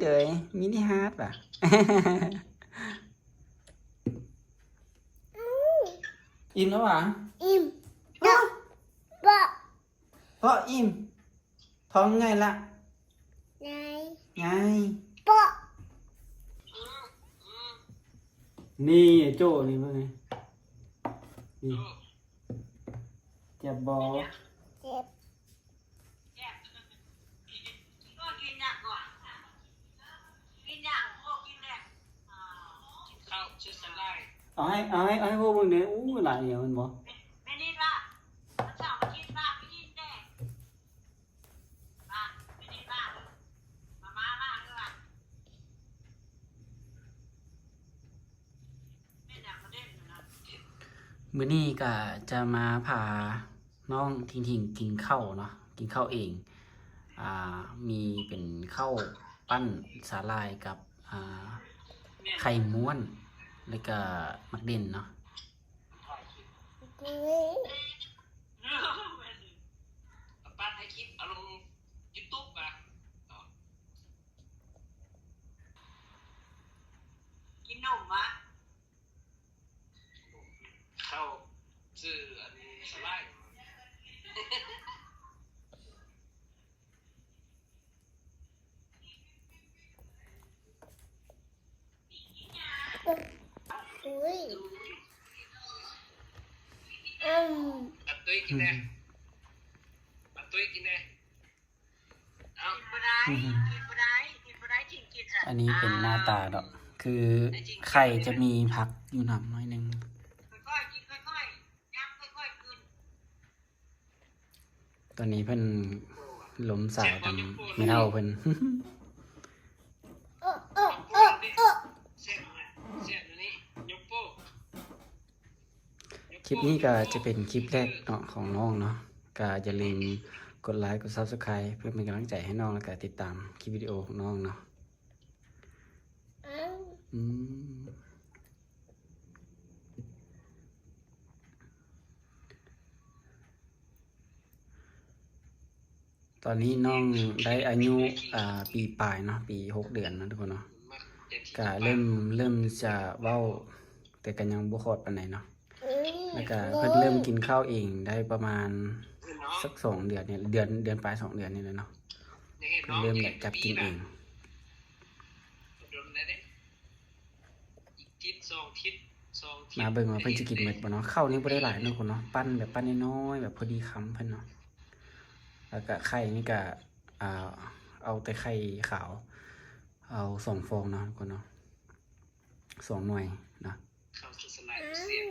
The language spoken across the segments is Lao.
ເດີຍ ມິນິຮາດຫວາ. ອີ່ມແລ້ວຫວາ? ອີ່ມ. ເພາະ ເພາະອີ່ມ. ທ້ອງໃຫຍ່ລະ. ໃຫຍ່. ເພາະ ນີ້ໂຈ້ນີ້ເບິ່ງນີ້. ນີ້ ເຈັບບໍ່? ເຈັບ. ເອົາໃຫ້ ເອົາໃຫ້ ເອົາໃຫ້ພວກເບິ່ງແດ່. ໂອ້ ຫຼາຍແລ້ວແມ່ນບໍ່? ມື້ນີ້ກະຈະມາພານ້ອງທິງທິງກິນເຂົ້າເນາະ ກິນເຂົ້າເອງ. ອ່າ ມີເປັນເຂົ້າປັ້ນສາຫຼ່າຍກັບ ອ່າ ໄຂ່ມ້ວນ ແລ້ວກະໝາກເດັ່ນເນາະ. ປັ້ນໃຫ້ຄລິບເອົາລົງຢູທູບຫວາ? ກິນນົມຫວາ? ເຂົ້າ ຊື້ອັນສາຫຼ່າຍ. ອຸ້ຍ ອືມ ອາຕຸ້ຍກິນແດ່ ອາຕຸ້ຍກິນແດ່. ເອົາ ກິນບໍ່ໄດ້ ກິນບໍ່ໄດ້ ກິນບໍ່ໄດ້ ຈິງກິນຊະ. ອັນນີ້ເປັນໜ້າຕາດອກ ຄືໄຂ່ຈະມີຜັກຢູ່ນຳໜ້ອຍໜຶ່ງ. ຄ່ອຍໆກິນ ຄ່ອຍໆ ຍຳ ຄ່ອຍໆກິນ. ຕອນນີ້ເພິ່ນລົມສາວນຳແມ່ເຖົ້າເພິ່ນ. ຄລິບນີ້ກໍຈະເປັນຄລິບແລກເນາະ ຂອງນ້ອງເນາະ. ກໍຢ່າລືມກົດໄລ ກົດ Subscribe ເພື່ອເປັນກຳລັງໃຈໃຫ້ນ້ອງ ແລ້ວກໍຕິດຕາມຄລິບວິດີໂອຂອງນ້ອງເນາະ. ອືມ ຕອນນີ້ນ້ອງໄດ້ອາຍຸ ອ່າ ປີປາຍເນາະ ປີຫົກເດືອນເນາະທຸກຄົນເນາະ. ກະເລີ່ມ ເລີ່ມຈະເວົ້າ ແຕ່ກະຍັງບໍ່ຄອດປານໃດເນາະ. ແລ້ວກະເພິ່ນເລີ່ມກິນເຂົ້າເອງໄດ້ປະມານສັກສອງເດືອນນີ້ ເດືອນ ເດືອນປາຍສອງເດືອນນີ້ແຫຼະເນາະ. ເລີ່ມແບບຈັບກິນເອງ. ມາເບິ່ງວ່າເພິ່ນຊິກິນໝົດບໍ່ເນາະ. ເຂົ້ານີ້ບໍ່ໄດ້ຫຼາຍເນາະທຸກຄົນເນາະ ປັ້ນແບບປັ້ນນ້ອຍໆ ແບບພໍດີຄຳເພິ່ນເນາະ. ແລ້ວກະໄຂ່ນີ້ກະ ອ່າ ເອົາແຕ່ໄຂ່ຂາວ ເອົາສອງຟອງເນາະທຸກຄົນເນາະ ສອງໜ່ວຍເນາະ. ເຂົ້າສາຫຼ່າຍແຊບ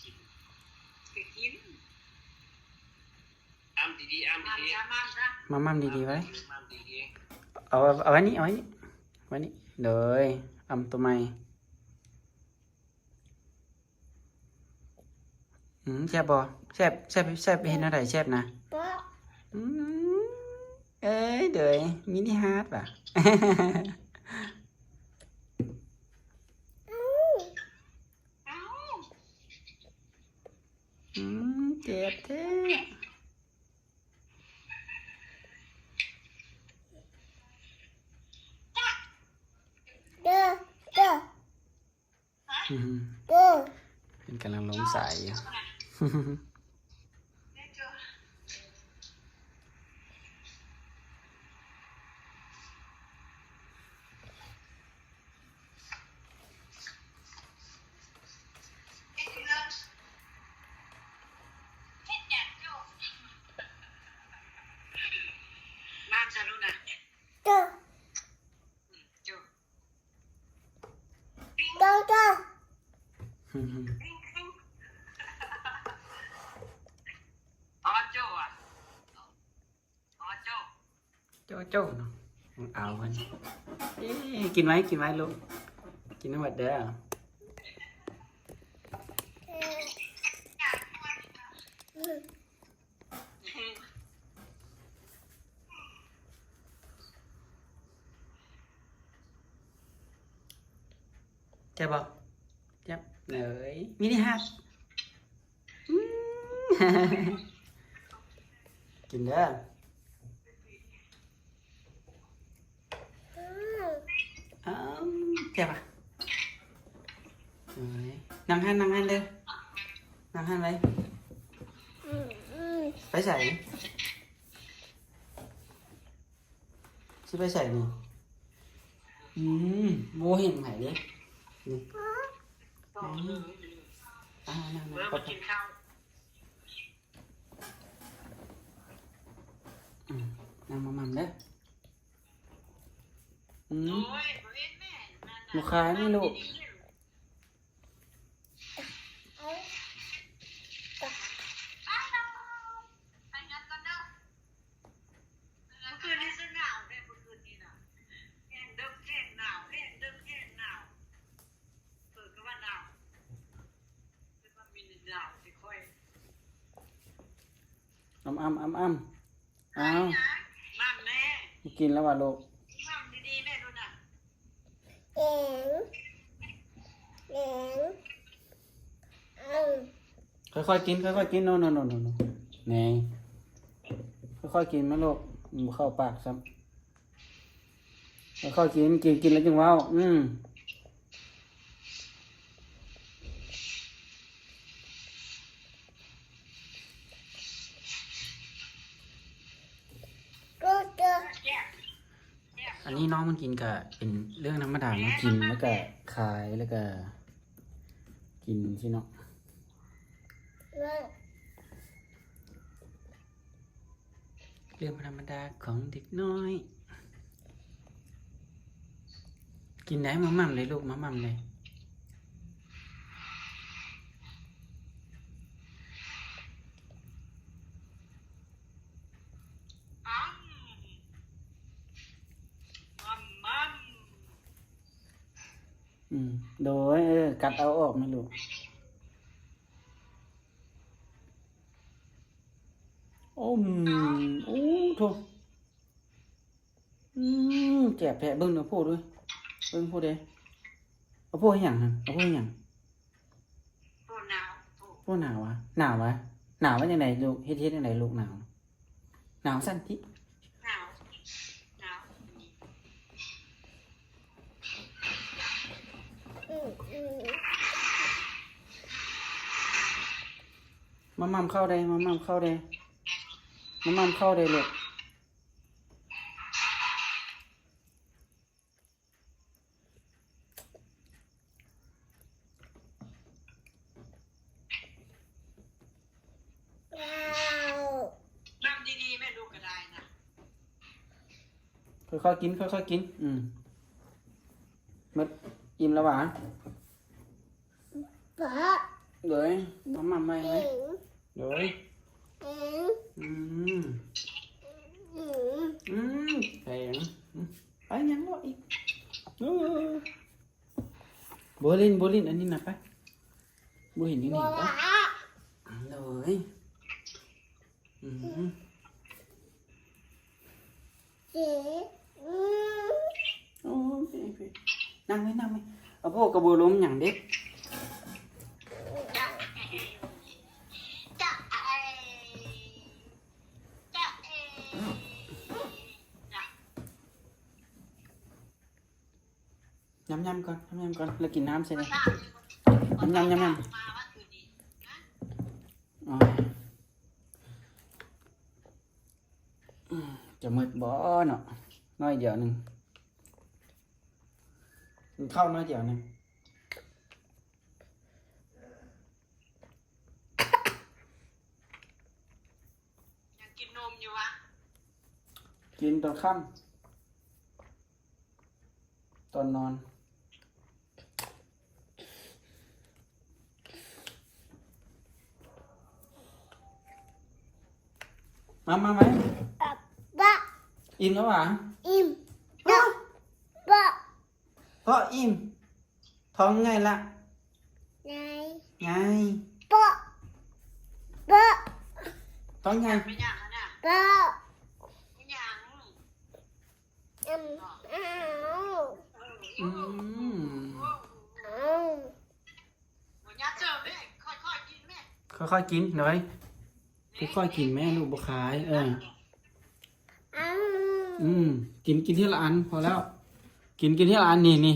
ກິນ ກິນ ອ້ຳດີໆ ອ້ຳດີໆ ມາມ່ຳດີໆໄວ້. ເອົາ ເອົາໄວ້ນີ້ ເອົາໄວ້ນີ້ ໄວ້ນີ້ ໂດຍ ອ້ຳໂຕໃໝ່. ອືມ ແຊບບໍ່? ແຊບ ແຊບ ແຊບ ເຮັດແນວໃດແຊບນະ? ອືມ ເອີຍ ໂດຍ ມິນິຮາດຫວາ. ອືມ ເຈັບແທ້. ອືມ ເພິ່ນກຳລັງລົງສາຍຢູ່. ໂຈໂຈ ໂຈໂຈເນາະ ນ້ອງອາວເພິ່ນ. ເອີ ກິນໄວ້ ກິນໄວ້ລູກ ກິນໃຫ້ໝົດເດີ. ແຊບບໍ່? ແຊບເລີຍ ມິນິຮາດ. ອືມ ກິນເດີ. ແຊບປະ? ເອີຍ ນັ່ງຫັ້ນ ນັ່ງຫັ້ນເດີ ນັ່ງຫັ້ນໄວ້. ໄປໃສ? ຊິໄປໃສນີ້? ອືມ ບໍ່ເຫັນໃຜເດ້ ນີ້. ອືມ ອ່າ ນັ່ງ ນັ່ງ ເມື່ອມາກິນເຂົ້າ. ອືມ ນັ່ງມາໝ່ຳເດີ. ອືມ ໂອ້ຍ ບໍ່ເຫັນແມ່ ບໍ່ຂາຍນີ້ລູກ. ໄປເຮືອນກ່ອນເດີ. ເມື່ອຄືນນີ້ຊິໜາວແທ້ ເມື່ອຄືນນີ້ນະ ແຮງເດິກແຮງໜາວ ແຮງເດິກແຮງໜາວ ເປີດກໍວ່າໜາວ ເປັນວ່າມີໜາວຊິຄ່ອຍ ອຳໆ ອຳໆ. ອ້າວ ໝ່ຳແມ່ ບໍ່ກິນແລ້ວຫວາລູກ? ໝ່ຳດີໆ ແມ່ດູນະ. ເອີ ເອີ ເອີ ຄ່ອຍໆກິນ ຄ່ອຍໆກິນ ໂນໆໆໆ ແນ ຄ່ອຍໆກິນແມ່ລູກ ມັນບໍ່ເຂົ້າປາກຊ້ຳ. ຄ່ອຍໆກິນ ກິນ ກິນແລ້ວຈຶ່ງເວົ້າ. ອືມ ອັນນີ້ນ້ອງມັນກິນກະເປັນເລື່ອງທຳມະດາເນາະ ກິນແລ້ວກະຂາຍ ແລ້ວກະກິນຊີ້ເນາະ. ເລື່ອງທຳມະດາຂອງເດັກນ້ອຍ. ກິນໄດ້ ມາໝ່ຳເລີຍລູກ ມາໝ່ຳເລີຍ. ອືມ ໂດຍ ເອີ ກັດເອົາອອກແມ່ລູກ. ໂອ້ ໂອ້ໂທ ອືມ ແຈບແທ້. ເບິ່ງເດີໂພດເດີ ເບິ່ງໂພດເດ້. ເອົາໂພດເຮັດຫຍັງຫັ້ນ? ເອົາໂພດເຮັດຫຍັງ? ໂພດໜາວ ໂພດໜາວຫວາ? ໜາວຫວາ? ໜາວວ່າຈັ່ງໃດລູກ? ເຮັດ ເຮັດຈັ່ງໃດລູກ? ໜາວ ໜາວຊັ້ນຕິ? ໜາວ ໜາວ. ມາໝ່ຳເຂົ້າແດ່ ມາໝ່ຳເຂົ້າແດ່ ມາໝ່ຳເຂົ້າແດ່ລູກ. ນັ່ງດີໆ ແມ່ລູກກໍໄດ້ນະ. ຄ່ອຍໆກິນ ຄ່ອຍໆກິນ. ອືມ ໝົດ ອີ່ມແລ້ວຫວາ? ໂດຍ ມາໝ່ຳໄວ້ໄວ້. ໂດຍ ອືມ ອືມ ອືມ ແພງ ອືມ ໄປຫຍັງເນາະອີກ? ເອີ ບໍ່ຫຼິ້ນ ບໍ່ຫຼິ້ນ ອັນນີ້ນະ ໄປ ບໍ່ເຫັນຢູ່ນີ້ ໄປ. ໂດຍ ອືມ ອືມ ໂອ້ຍ ນັ່ງໄວ້ ນັ່ງໄວ້. ເອົາ ໂພດກໍບໍ່ລົມຫຍັງເດ້. ຍຳໆກ່ອນ ຍຳໆກ່ອນ ແລ້ວກິນນ້ຳໃສ່ເລີຍ. ຍຳໆ ຍຳໆ ໂອ້ຍ ຈະໝົດບໍ່ເນາະ? ໜ້ອຍດຽວໜຶ່ງ ກິນເຂົ້າໜ້ອຍດຽວໜຶ່ງ. ຍັງກິນນົມຢູ່ຫວາ? ກິນຕອນຄ່ຳ ຕອນນອນ. ມາ ມາໄວ. ບະ ອີ່ມແລ້ວຫວາ? ອີ່ມ ບະ ເພາະອີ່ມ ທ້ອງໃຫຍ່ລະ ໃຫຍ່ ໃຫຍ່ ເປາະ ເປາະ ທ້ອງໃຫຍ່ ເປັນຫຍັງຫັ້ນນະ ເປາະ ເປັນຫຍັງ ອືມ ອືມ ເອົາ ບໍ່ຫຍັງເຈີເດ້ ຄ່ອຍໆກິນແມ່ ຄ່ອຍໆກິນ ໂດຍ ຄ່ອຍໆກິນແມ່ ລູກບໍ່ຄາຍ ເອີ ອືມ ກິນ ກິນທີລະອັນ ພໍແລ້ວ ກິນ ກິນທີລະອັນ ນີ້ ນີ້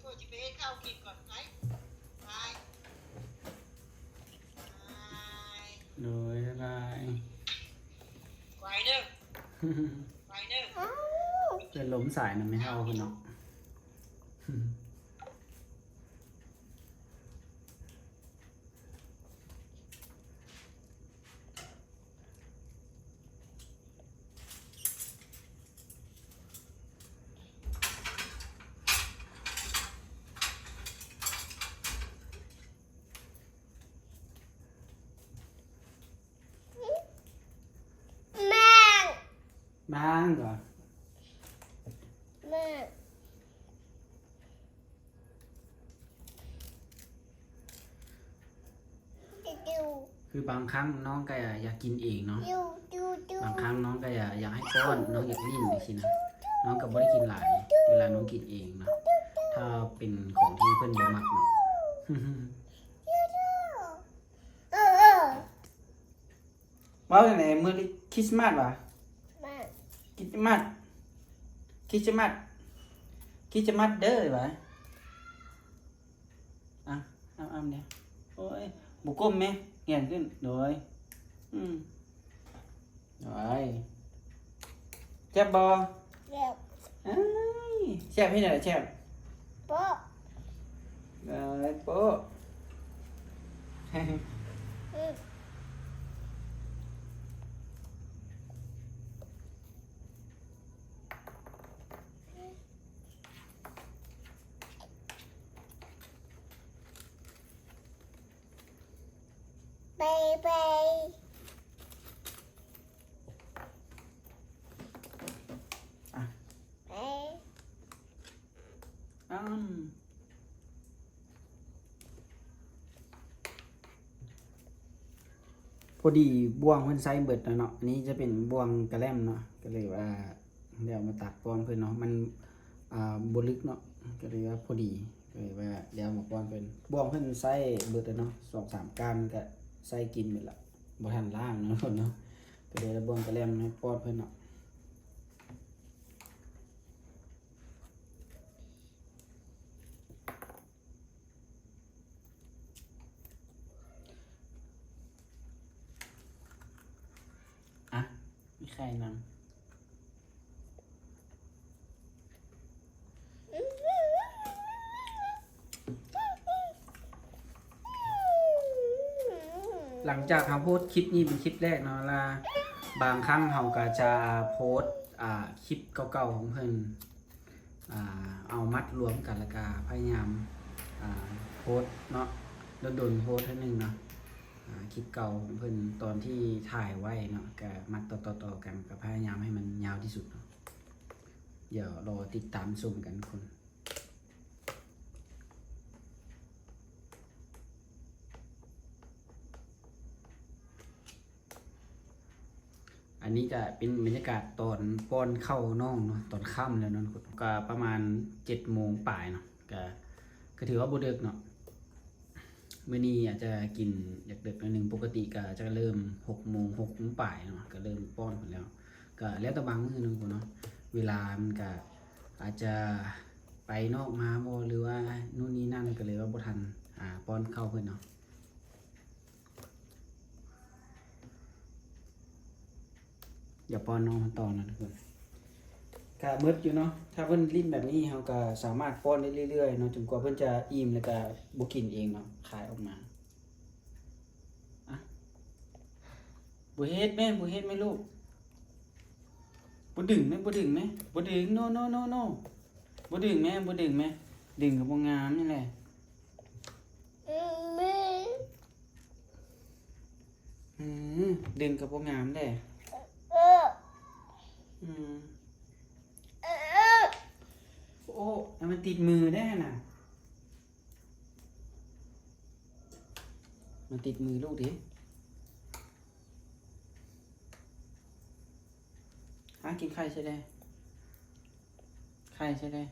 ໂອ້ ຊິໄປເຮັດເຂົ້າກິນກ່ອນ ໄປ ໄປ ໂດຍ ບາຍບາຍ ໄວເດີ ໄວເດີ ເພິ່ນລົມສາຍນຳແມ່ເຖົ້າເພິ່ນເນາະ. ບາງ ບາງບໍ? ບາງ. ຄືບາງຄັ້ງນ້ອງກໍຢາກກິນເອງເນາະ, ບາງຄັ້ງນ້ອງກໍຢາກ ຢາກໃຫ້ປ້ອນ, ນ້ອງຢາກຫຼິ້ນຈັ່ງຊີ້ນະ, ນ້ອງກໍບໍ່ໄດ້ກິນຫຼາຍ ເວລານ້ອງກິນເອງເນາະ, ຖ້າເປັນຂອງທີ່ເພິ່ນບໍ່ມັກເນາະ. ເວົ້າຈັ່ງໃດ Merry Christmas ຫວາ? ຄຣິສມາດ ຄຣິສມາດ ຄຣິສມາດເດີວ່າ. ອ່ະ ອ້ຳໆ ເດ້. ໂອ້ຍ ບໍ່ກົ້ມແມະ ແຫງນຂຶ້ນ. ໂດຍ ອືມ ໂດຍ. ແຊບບໍ່? ແຊບ. ເອີຍ ແຊບເຮັດຫຍັງແຊບ? ໂປະ. ເອີຍ ໂປະ. ອືມ. ໄປ ໄປ ອ່ະ ໄປ ອ້ຳ. ພໍດີບ່ວງເພິ່ນໃຊ້ເບິດແລ້ວເນາະ, ອັນນີ້ຈະເປັນບ່ວງກະແລັມເນາະ, ກໍເລີຍວ່າ ແລ້ວມາຕັກປ້ອນເພິ່ນເນາະ, ມັນ ອ່າ ບໍ່ລຶກເນາະ, ກໍເລີຍວ່າພໍດີ, ກໍເລີຍວ່າແລ້ວມາປ້ອນເພິ່ນ. ບ່ວງເພິ່ນໃຊ້ເບິດແລ້ວເນາະ, ສອງສາມກ້ານມັນກະໃຊ້ກິນເບິດລະ, ບໍ່ທັນລ້າງເນາະ ເນາະ, ກໍເລີຍວ່າບ່ວງກະແລັມໃຫ້ປ້ອນເພິ່ນເນາະ. ອ່ະ ມີໄຂ່ນຳ. ຫຼັງຈາກເຮົາໂພສຄລິບນີ້ເປັນຄລິບແລກເນາະ, ລະບາງຄັ້ງເຮົາກໍຈະໂພສ ອ່າ ຄລິບເກົ່າໆຂອງເພິ່ນ ອ່າ ເອົາມັດລວມກັນ ແລ້ວກະພະຍາຍາມ ອ່າ ໂພສເນາະ, ດົນໆໂພສເທື່ອໜຶ່ງເນາະ. ອ່າ ຄລິບເກົ່າຂອງເພິ່ນຕອນທີ່ຖ່າຍໄວ້ເນາະ ກະມັດຕໍ່ໆກັນ, ກະພະຍາຍາມໃຫ້ມັນຍາວທີ່ສຸດເນາະ. ດຽວລໍຕິດຕາມຊົມກັນທຸກຄົນ. ອັນນີ້ກະເປັນບັນຍາກາດຕອນປ້ອນເຂົ້ານ້ອງເນາະ, ຕອນຄ່ຳແລ້ວເນາະ, ກະປະມານເຈັດໂມງປາຍເນາະ, ກະ ກະຖືວ່າບໍ່ເດິກເນາະ. ມື້ນີ້ອາດຈະກິນຢາກເດິກໜ້ອຍໜຶ່ງ, ປົກກະຕິກະຈະເລີ່ມຫົກໂມງ, ຫົກໂມງປາຍເນາະ, ກະເລີ່ມປ້ອນເພິ່ນແລ້ວ. ກະແລ້ວແຕ່ບາງມື້ເນາະ ເວລາມັນກະອາດຈະໄປນອກມາບໍ ຫຼືວ່າໂນ່ນນີ້ນັ້ນ, ກະເລີຍວ່າບໍ່ທັນ ອ່າ ປ້ອນເຂົ້າເພິ່ນເນາະ. ດຽວປ້ອນນ້ອງເພິ່ນຕໍ່ເນາະທຸກຄົນ. ກະໝົດຢູ່ເນາະ, ຖ້າເພິ່ນຫຼິ້ນແບບນີ້ ເຮົາກະສາມາດປ້ອນໄດ້ເລື້ອຍໆເນາະ, ຈົນກວ່າເພິ່ນຈະອີ່ມ ແລ້ວກະບໍ່ກິນເອງເນາະ, ຄາຍອອກມາ. ອ່ະ ບໍ່ເຮັດແມ່ ບໍ່ເຮັດແມ່ລູກ, ບໍ່ດຶງແມ່ ບໍ່ດຶງແມ່ ບໍ່ດຶງ ໂນ ໂນ ໂນ ໂນ, ບໍ່ດຶງແມ່ ບໍ່ດຶງແມ່, ດຶງກໍບໍ່ງາມນີ້ແຫຼະ. ອືມ ດຶງກໍບໍ່ງາມເດ້. ອືມ ໂອ້ ໃຫ້ມັນຕິດມືໄດ້ຫັ້ນນະ, ມັນຕິດມືລູກເດ້. ຫາກິນໄຂ່ໃສ່ແດ່ ໄຂ່ໃສ່ແດ່.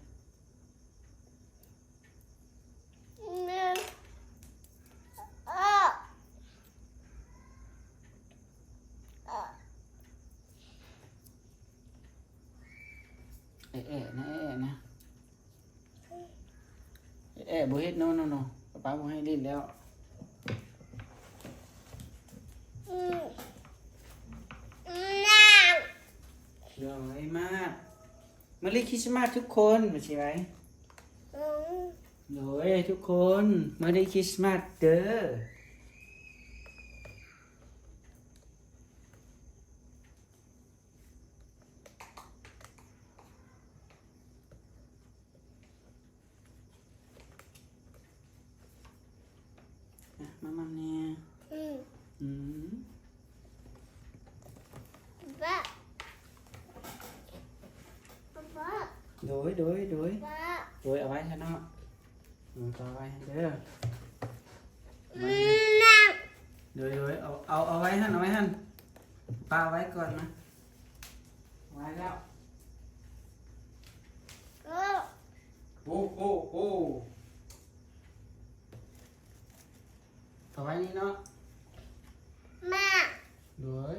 ແອະແອະນະ ແອະແອະນະ, ແອະແອະ ບໍ່ເຮັດ ໂນ ໂນ ໂນ, ປ້າບໍ່ໃຫ້ຫຼິ້ນແລ້ວ. ໂດຍ ມາດ Merry Christmas ທຸກຄົນ ວ່າຊິໄວ້. ໂດຍ ທຸກຄົນ Merry Christmas ເດີ. ອ່ະ ມາໝ່ຳແດ່. ອືມ ອືມ ປ້າ ປ້າ ໂດຍ ໂດຍ ໂດຍ ປ້າ ໂດຍ ເອົາໄວ້ຊະເນາະ. ອືມ ເອົາໄວ້ໃຫ້ເດີ. ອືມ ໂດຍ ໂດຍ ເອົາ ເອົາ ເອົາໄວ້ຫັ້ນ ເອົາໄວ້ຫັ້ນ. ປ້າເອົາໄວ້ກ່ອນນະ. ໄວ້ແລ້ວ. ໂອ້ ໂອ້ ໂອ້ ເອົາໄວ້ນີ້ເນາະ. ມາ ໂດຍ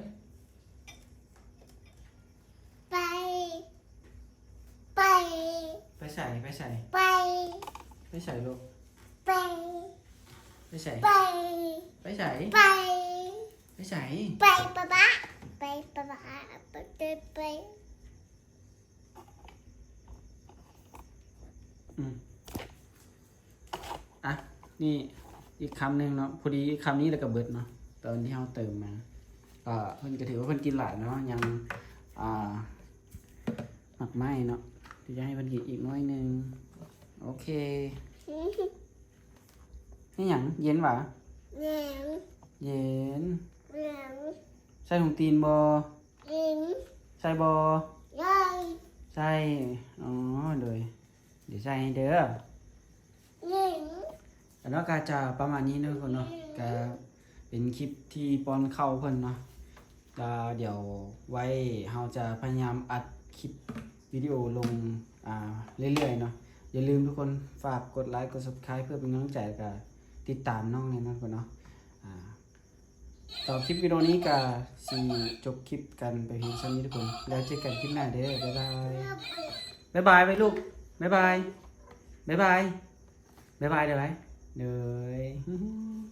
ໄປ ใส่ ไปใส่ ไป ไปใส่ลูก ไป ไปใส่ ไป ไปใส่ ไป ไปใส่ ไปปะปะไปปะปะไปไปไป อืม อ่ะ นี่อีกคำหนึ่งเนาะ พอดีคำนี้แล้วก็เบิดเนาะ ตอนที่เราเติมมา ก็เพิ่นก็ถือว่าเพิ่นกินหลายเนาะ ยัง อ่า หมากไม้เนาะ ที่จะให้เพิ่นกินอีกหน่อยหนึ่ง โอเค นี่หยัง เย็นหวา เย็น เย็น เย็น ใส่ถุงตีนบ่ เย็น ใส่บ่ เย็น ใส่ อ๋อ โดย เดี๋ยวใส่ให้เด้อ เย็น อันนั้นก็จะประมาณนี้เนาะทุกคนเนาะ ก็เป็นคลิปที่ป้อนข้าวเพิ่นเนาะ ก็เดี๋ยวไว้เราจะพยายามอัดคลิปวิดีโอลง อ่า เรื่อยๆเนาะ อย่าลืมทุกคนฝากกดไลค์ กด Subscribe เพื่อเป็นกำลังใจ แล้วก็ติดตามน้องแน่นอนทุกคนเนาะ อ่า ต่อคลิปวิดีโอนี้ก็สิจบคลิปกันไปเพียงเท่านี้ทุกคน แล้วเจอกันคลิปหน้าเด้อ บ๊ายบาย บ๊ายบายไปลูก บ๊ายบาย บ๊ายบาย บ๊ายบายเด้อ เด้อ